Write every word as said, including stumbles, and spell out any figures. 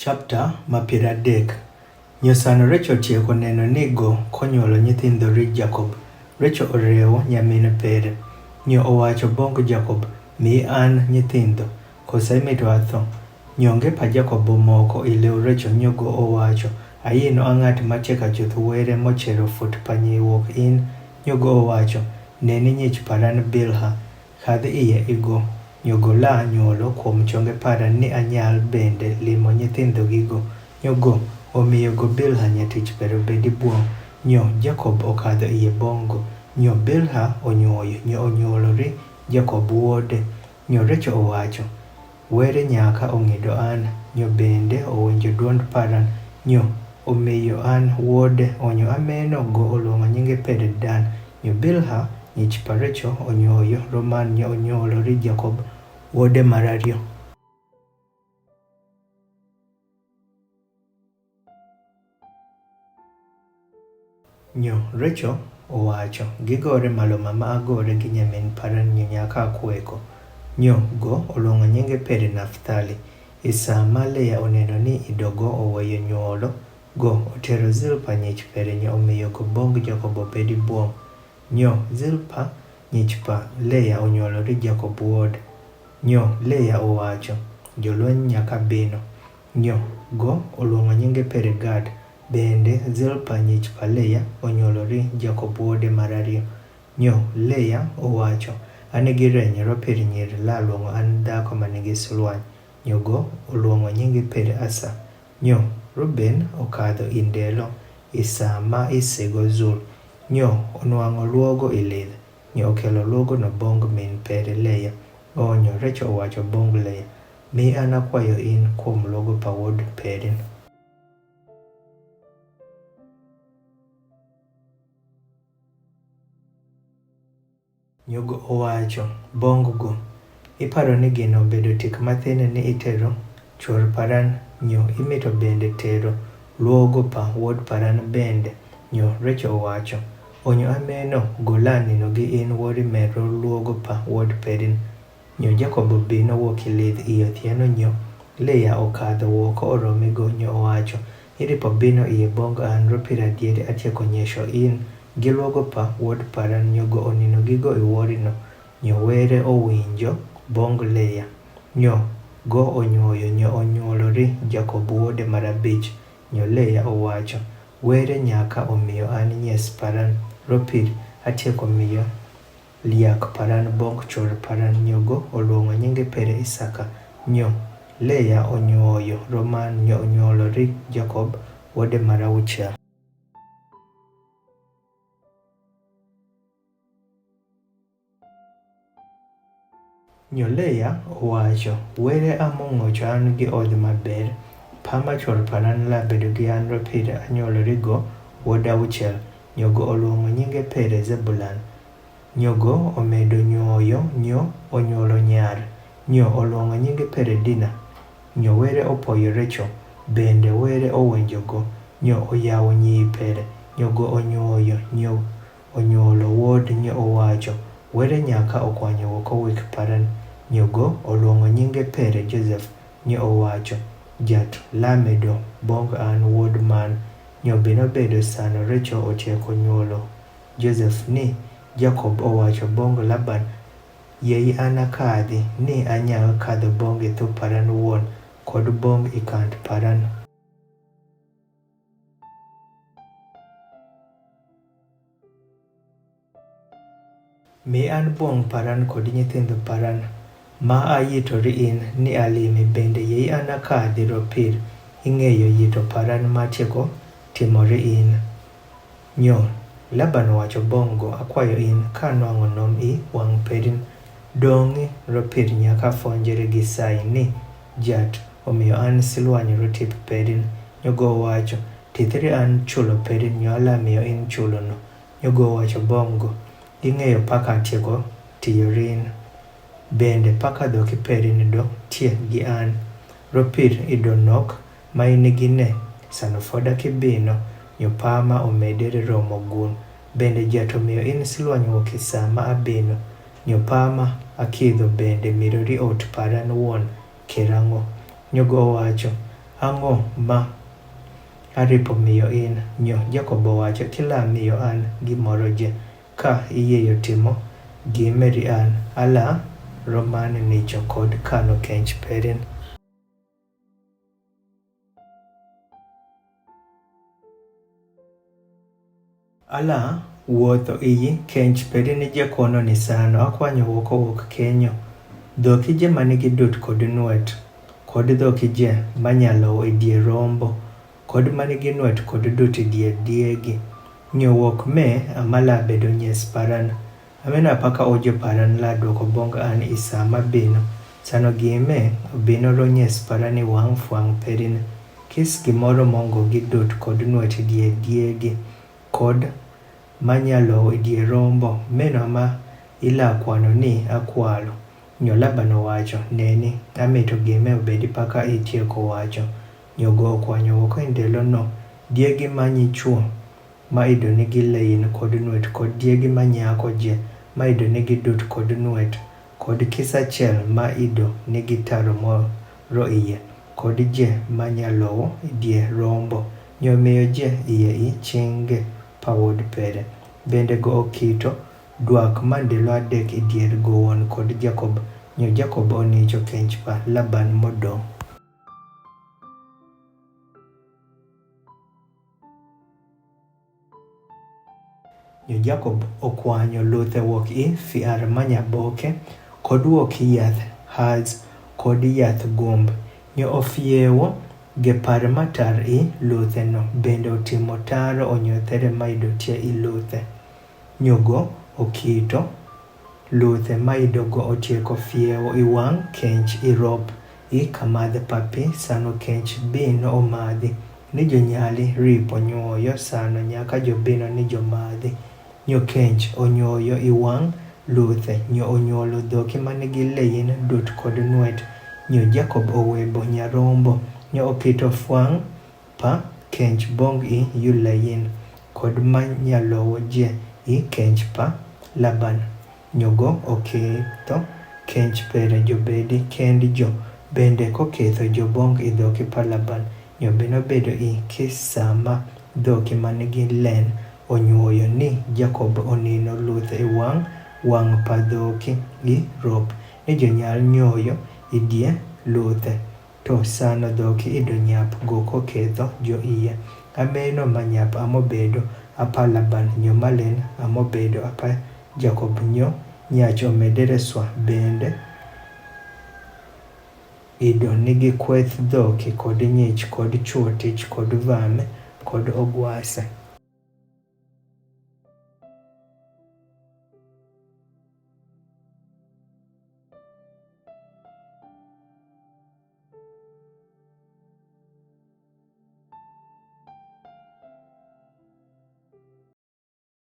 Chapter ma piero adek. Nyo sano Recho otieko neno ni go konyuolo nyithindo ri Jakob, Recho orewo nyamin pere. Nyo owacho bong Jakob, mi an nyithindo, koso imito atho. Nyo ngepa Jakob omoko ilew Recho nyo go owacho, ayino a ng'at ma tieka chuth were mochero fut pa nyi wuok in. Nyo go owacho, neni nyich paran Bilha, kadh iye igo. Nyo go la nyuolo kuom chonge paran ni anyal bende limo nyithindo gigo. Nyo go omiyo go Bilha nyatich pere obedi buong. Nyo Jakob okadho iye bong go. Nyo Bilha onyuoyo, nyo onyuolo ri Jakob wuode. Nyo Recho owacho, were nyaka ong'ido an, nyo bende owinjo duond paran, nyo omiyo an wuode. Onyo ameno go oluongo nyinge pere Dan. Nyo Bilha nyich pa Recho onyuoyo roman, nyo onyuolo ri Jakob wuode mar ario. Nyo Recho owacho, gigore malo mama agore gi nyamin paran nyo nyaka akweko. Nyo go oluongo nyinge pere Naftali. Isa ma Leya oneno ni ido go oweyo nyuolo, go otero Zilpa nyich pere nyo omiyo go bong Jakob obedi buong. Nyo Zilpa nyich pa Leya onyuolo ri Jakob wuod. Nyo Leya owacho, jolweny nyaka bino. Nyo go oluongo nyinge pere Gad. Bende Zilpa nyich pa Leya onyuolo ri Jakob wuode mar ario. Nyo Leya owacho, an gi reny ropir nyir la luongo an dhako ma nigi sulwany. Nyo go oluongo nyinge pere Asa. Nyo Ruben okadho indelo, isa ma isego zul. Nyo onwang'o luogo ilidh. Nyo okelo luogo no bong min pere Leya. Onyo Recho owacho bong Leya, mi an akwayo in kuom luogo pa wuod perin. Nyo go owacho bong go, iparo ni gino obedo tik mathin ni itero chwor paran, nyo imito bende tero luogo pa wuod paran bende? Nyo Recho owacho, onyo ameno, go la nino gi in wuori mero luogo pa wuod perin. Nyo Jakob obino wuok ilidh iyo thieno nyo Leya okadho wuok orome go nyo owacho, iripo bino iye bong an ropir adieri atieko nyesho in gi luogo pa wuod paran. Nyo go onino gigo iwuorino. Nyo were owinjo bong Leya. Nyo go onyuoyo nyo onyuolo ri Jakob wuode mar abich. Nyo Leya owacho, were nyaka omiyo an nyes paran ropir atieko miyo liak paran bong chwor paran. Nyo go oluongo nyinge pere Isaka. Nyo Leya onyuoyo roman nyo onyuolo ri Jakob wuode mar auchiel. Nyo Leya owacho, were amo ng'ocho an gi odhi maber, pa ma chwor paran la bedo gi an ropir anyuolo ri go wuod auchiel. Nyo go oluongo nyinge pere Zebulan. Nyo go omedo nyuoyo nyo onyuolo nyar. Nyo oluongo nyinge pere Dina. Nyo were opoyo Recho, bende were owinjo go. Nyo oyawo nyi pere. Nyo go onyuoyo nyo onyuolo wuod nyo owacho, were nyaka okwanyo wuok owik paran. Nyo go oluongo nyinge pere Joseph. Nyo owacho, jat la medo bong an wuod man. Nyo bino bedo sano Recho otieko nyuolo Joseph ni Jakob owacho bong Laban, yei an akadhi ni anyal kadho bong ithup paran wuon kod bong ikant paran. Mi an bong paran kod nyithindo paran ma ayito ri in ni alimi bende yei an akadhi ropir ing'eyo yito paran ma tieko timo ri in. Nyo Laban owacho bong go, akwayo in ka nwang'o nom i wang' perin, dongi ropir nyaka fonjere gi sayi ni jat omiyo an silwanyi rotip perin. Nyo go owacho, tithri an chulo perin nyo ala miyo in chulo no. Nyo go owacho bong go, ing'eyo paka atieko tiyo rin. Bende paka dhoki perin do tie gi an. Ropir ido nok ma in gi ne sano foda kibino nyo pa ma omedere romo gun. Bende jat omiyo in silwanyi wuok i sa ma abino nyo pa ma akidho bende miro ri ot paran wuon. Kerang'o? Nyo go owacho, Ang'o ma aripo miyo in? Nyo Jakobo wacho, Kila miyo an gimoro je. Ka iyie yo timo gimeri an, ala roman nicho kod kano kench perin. Ala wuotho iyi kench perin je kono ni sano akwanyo wuok owuok kenyo. Dhoki je manigi dut kod nwet, kod dhoki je manyalo e die rombo, kod manigi nwet kod dut e die diegi. Nyo wuok me amala bedo nyes paran. Amena paka ojo paran la duoko bong an isa mabino. Sano gime obino ro nyes paran i wang fwang perin. Kis gimoro mongo gi dut kod nwet die diegi. Kod manyalo e die rombo, meno ma ila kwano ni akwalo. Nyo Laban owacho, Neni, amito gime obedi paka itieko wacho. Nyo go okwanyo wuok e ndelo no, diegi manyi chuo ma ido nigi leyin kod nwet kod diegi manyako je ma ido nigi dut kod nwet, kod kisa chel ma ido nigi taro moro iye, kod je manyalowo e die rombo. Nyo miyo je iye i chinge pa wod pere. Bende go okito dwak ma ndelo adek e dier gowon kod Jakob. Nyo Jakob onicho kench pa Laban modong'. Nyo Jakob okwanyo luthe wuok i fiar manyaboke, kod wuok i yath haz, kod yath gumb. Nyo ofiewo ge par matar i luthe no, bende otimo taro onyo there maido tie i luthe. Nyo go okito luthe maido go otieko fiewo i wang' kench i rop i kamadh papi sano kench bino omadhi. Ni jonyali ripo nyuoyo sano nyaka jobino ni jomadhi. Nyo kench onyuoyo i wang' luthe, nyo onyuolo dhoki manigi leyin dut kod nwet. Nyo Jakob owebo nyarombo, nyo okito fwang' pa kench bong' i yu leyin, kod manyalowo je i kench pa Laban. Nyo go oketho kench pere jobedi kend jo, bende koketho jobong' i dhoki pa Laban. Nyo bino bedo i kisa ma dhoki manigi len onyuoyo ni Jakob onino luthe i wang', wang' pa dhoki i rop. Ni jonyal nyuoyo i die luthe. To sano dhoki ido nyap go koketho jo iye. Ameno ma nyap amobedo apa Laban nyo malen amobedo apa Jakob nyo nyach omedere swa bende. Ido nigi kweth dhoki kod nyich kod chuo tich kod vame kod ogwase.